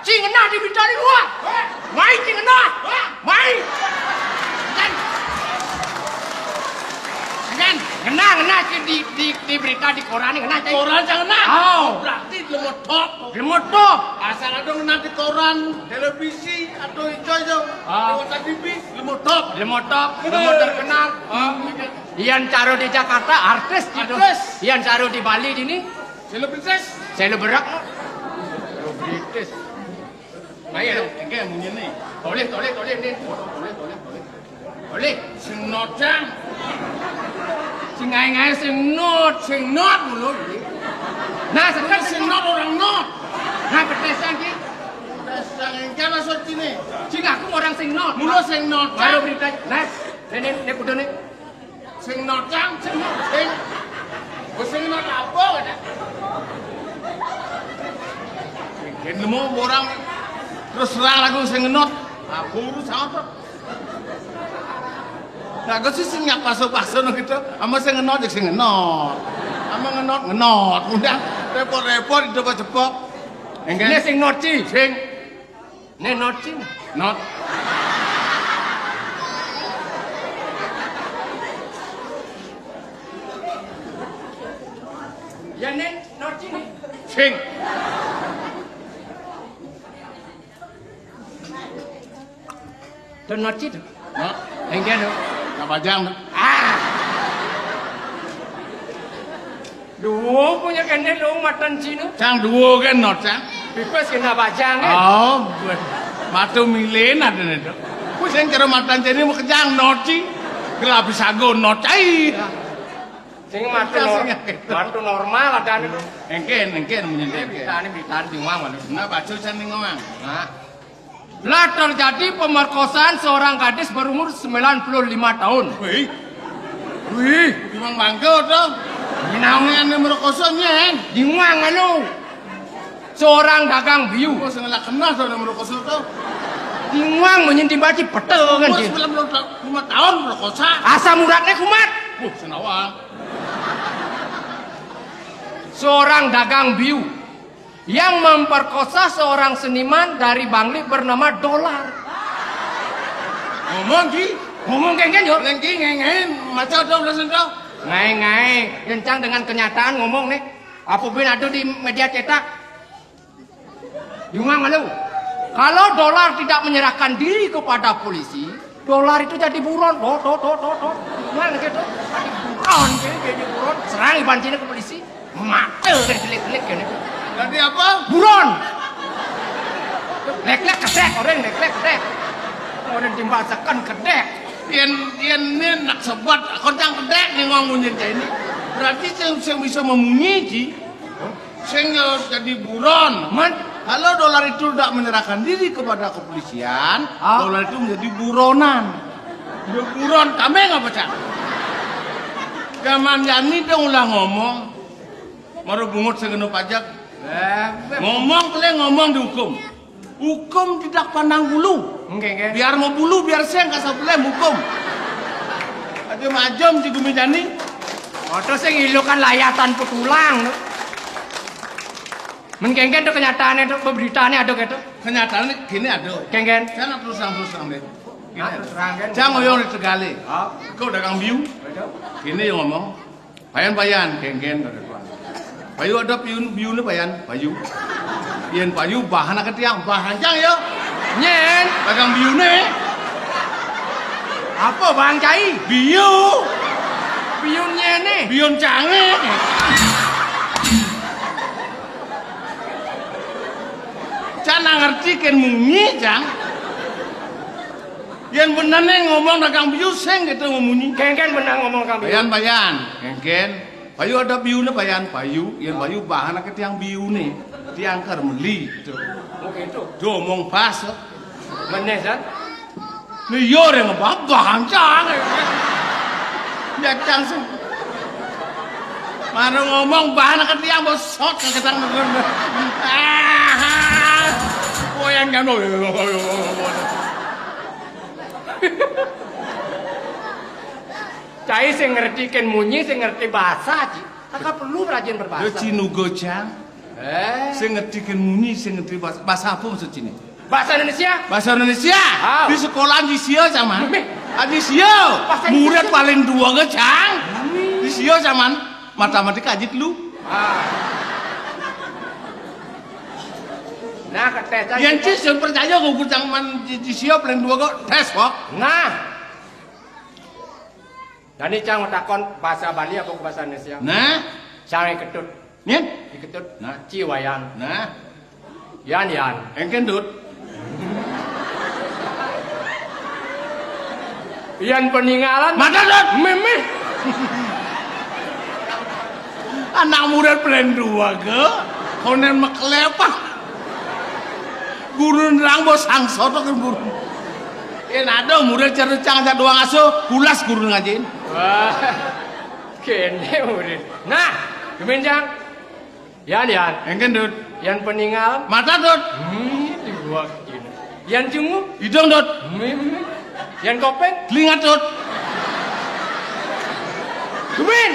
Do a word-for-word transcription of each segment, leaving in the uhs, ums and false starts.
Ci ngenah di berita di luar. Mai ci ngenah. Mai. Kan. Kan. Ngenah, ngenah ci di, di, di berita di koran ngenah ci. Koran sing ngenah. Oh. Berarti lemot top. Lemot top. Asal ada ngenah di koran, televisi atau ijo-ijo. Ah. Lewat T V, lemot top. Lemot top, lemot terkenal. Ah. Yan caro di Jakarta, artis gitu. Artis. Yan caro di Bali dini. Selebritis. Seleberak. Selebritis. Ayo dong, engke munyi nih. Toleh, toleh, toleh, nih. Toleh, toleh, toleh. Toleh. Sing not, Cang. Sing ngae-ngae sing not. Sing not mulu iki. Nah, sing not, sing not orang not. Nah, betes iki. Betes engke maksud sini. Sing aku orang sing not. Mulu sing not, Cang. Baru berita. Nah, nih, nih, nih, kudu nih. Sing not, Cang, sing not, sing. Wis sing not apa, kata? Mungkin nemu orang terus terang aku sing not. Aku urus apa? Nah, aku sih sing nyapa paksa-paksa no gitu. Ama sing not, ya sing not. Ama ngenot, ngenot. Udah repot-repot itu apa cepok. Engke. Ini sing not, Ci. Sing. Nih, not sing. Not. Ya, nih, not sing. Sing. Tuh, not sing tuh. Not. Engke tuh. Nggak bajang tuh. Ah. Duo punya kene lo matan sinu. Cang duo kan not, Cang. Pipes kena bajang, eh. Oh, gue. Matu milin ada nih tuh. Sing kira matan sini mau kejang not sih. Gelap sago not ai. Sing matu Sing nor-, sing gitu. Matu normal ada nih. Engken, engken munyi engken. Kita ini berita di uang mana? Nah, baca sing ngomong. Nah. Lah terjadi pemerkosaan seorang gadis berumur sembilan puluh lima tahun. Wih. Wih, memang bangga tuh. Ini naon? Ini merkosa, Nyeng. Di uang anu. Seorang dagang biu. Oh, sing lah kenal tuh merkosa tuh. Di uang menyinti baci petel kan Umur dia. Sembilan puluh lima tahun merkosa. Asam uratnya kumat. Uh, senawa. Seorang dagang biu yang memperkosa seorang seniman dari Bangli bernama Dolar. Ngomong, Ki. Ngomong kengken, yo. Lengki ngengen, maca dong, udah sentuh. Ngae-ngae, kencang dengan kenyataan ngomong nih. Apa ben ada di media cetak? Jumang lu. Kalau Dolar tidak menyerahkan diri kepada polisi, Dolar itu jadi buron. Doh, doh, doh, doh, doh. Jumang gitu. Jadi buron, jadi, jadi buron. Serang iban sini ke polisi. Mate kan delik-delik kan itu. Jadi apa? Buron. Lek-lek kedek, orang lek-lek kedek. Orang timbasakan kedek. Yen, yen ini nak sebat, koncang kedek nih ngomong ini. Berarti yang, yang bisa memunyi, Ji. Sing, eh, jadi buron. Man, kalau Dolar itu tidak menyerahkan diri kepada kepolisian, ah, Dolar itu menjadi buronan. Dia buron, kami nggak pecah. Zaman Yani dong ulah ngomong. Maru bungut sing kena pajak. Eh, ngomong kalian ngomong dihukum. Hukum tidak pandang bulu. Nggih, nggih. Biar mau bulu, biar sing kasar pelem hukum. Aja macam si Gumi Jani. Oto sing ilukan layatan petulang. Men kengken to kenyataane to, beritane ada gitu. Kenyataane gini ada. Kengken. Saya nak terus terang, terus terang deh. Gini. Ah, ada. Terus terang kan. Jangan ngoyong di Tegali. Ah. Kau dagang biu. Betul. Gini yang ngomong. Payan, payan, kengken, kata tuan. Payu ada piun, biune payan, payu. Yen payu, bahan ke tiang, bahan cang ya. Nyen. Dagang biune. Apa, Bang Cai? Biu. Biun nyene. Biun cange. Cang ngerti ken munyi, cang. Yen benane ngomong dagang biu, sing gitu memunyi. Kengken benar ngomong dagang biu. Payan, payan. Kengken. Payu ada biune, payan. Payu. Yen payu bahan ke tiang biune. Tiang ker meli. Tuh. Oh, gitu. Tuh, omong pas. Meneh, San? Nih, yo, yang apa? Bahan cang. Ya, cang sih. Mana ngomong bahan ke tiang, bosot ke ketang. Ah, goyang kan. Cai sing ngerti ken munyi, sing ngerti bahasa, Ci. Kakak perlu rajin berbahasa. Yo, Ci, nugo, Cang. Eh. Sing ngerti kan munyi, sing ngerti bahasa, bahasa apa maksud sini? Bahasa Indonesia? Bahasa Indonesia. Ah. Di sekolah di sia sama. Meh. Ah, di sia. Bahasa Indonesia. Murid paling dua ke, Cang. Di sia sama. Matematika aja lu. Ah. Nah, ketes aja. Yang cis yang percaya gue zaman di, di sia paling dua kok tes kok. Nah. Dani cang matakon bahasa Bali apa bahasa Indonesia? Nah. Cang iketut. Nyen? Iketut. Nah. Ci Wayan. Nah. Yan, Yan. Engken, Dut. Yan peninggalan. Mata, Dut. Mimih. Anak murid pelen dua ke. Konen mekelepak. Guru nerang bos sangsoto kan guru. Yen ada murid cerita cang ajak doang asuh, pulas guru ngajiin. Wah. Kene murid. Nah, gemen cang. Yan, Yan. Engken, Dut. Yan peninggal. Mata, Dut. Hmm, dibuak ini. Yan cungu. Hidung, Dut. Hmm. Yan kopeng. Telinga, Dut. Gemen.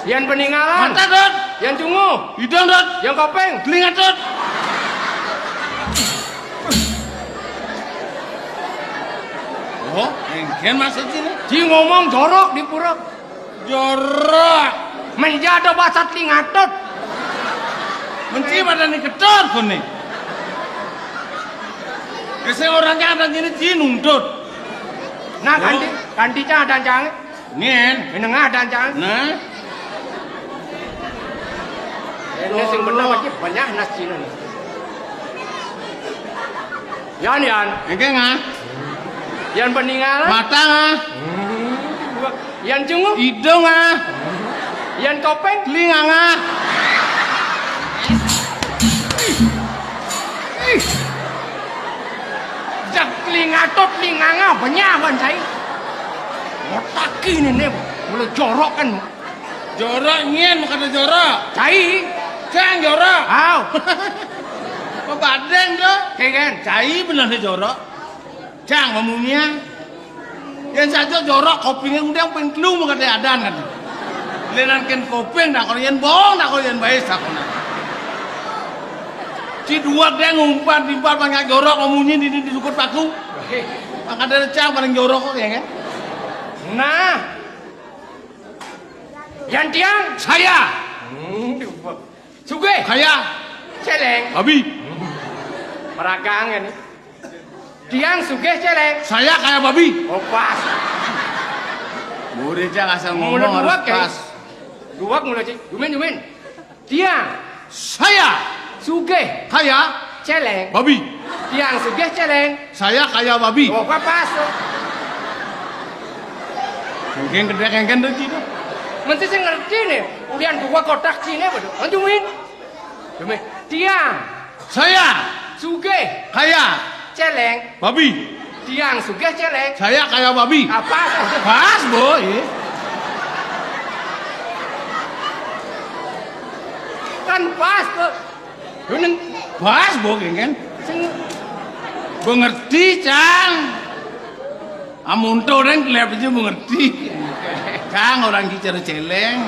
Yan peninggalan. Mata, Dut. Yan cungu. Hidung, Dut. Yan kopeng. Telinga, Dut. Oh, engken maksud sini. Ci ngomong jorok di pura. Jorok. Menjadi bahasa telingatut. Menci pada ni ketut kuni. Kese orangnya ada gini ci nuntut. Nah, ganti, ganti cang ada cang. Nien. Menengah ada cang. Nah. Ini sing bener lagi banyak nas Cina nih. Yan, Yan. Engke ngah. Yan peninggalan. Mata ngah. Hmm. Yan cungu. Hidung ngah. Yan kopeng. Telinga ngah. Ih. Jak telinga to telinga ngah banyak ban cai. Otak ini nih mulai jorok kan. Jorok nyen makana jorok. Cai. Cang jorok. Au. Pabadeng to. Kegen. Cai bener jorok. Cang mamunyian. Yen saja jorok kopinge undang ping telu makana adan kan. Lenan ken koping dak kok yen bohong dak kok yen bae sakona. Ci dua deng umpan timpal banyak jorok mamunyi di, di, di sukut paku. Makana cang paling jorok kok ya kan. Nah. Yan tiang? Saya. Hmm, sugih. Kaya. Celeng. Babi. Meragang ini. Tiang sugih celeng. Saya kaya babi. Oh, pas. Murid cang asal ngomong harus pas. Duwak mulai, Cik. Dumin, dumin. Tiang. Saya. Sugih. Kaya. Celeng. Babi. Tiang sugih celeng. Saya kaya babi. Oh, pas. Mungkin gede kengken tuh gitu. Mesti sing ngerti nih. Ulian dua kotak sini apa tuh? Lanjutin. Demi. Tiang. Saya. Sugih. Kaya. Celeng. Babi. Tiang sugih celeng. Saya kaya babi. Apa? Pas, boy. Kan pas tuh. Lu neng pas, boy, kan? Sing mengerti, Cang. Amun to orang kelihatan aja mengerti. Cang orang kicer celeng.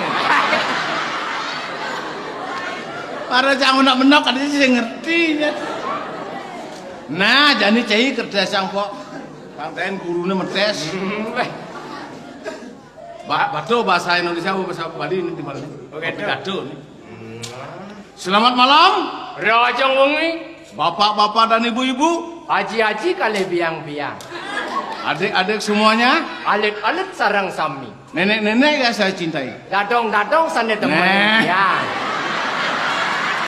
Para cang unak menok ada sih ngerti ya. Nah, jani cai kerja sang kok. Pangten gurune metes. Ba bato bahasa Indonesia apa bahasa Bali ini di Bali? Oke, pidato nih. Selamat malam. Rajang wengi. Bapak-bapak dan ibu-ibu. Aji-aji kali biang-biang. Adik-adik semuanya. Alit-alit sarang sami. Nenek-nenek yang saya cintai. Dadong-dadong sane temen. Nah. Ya.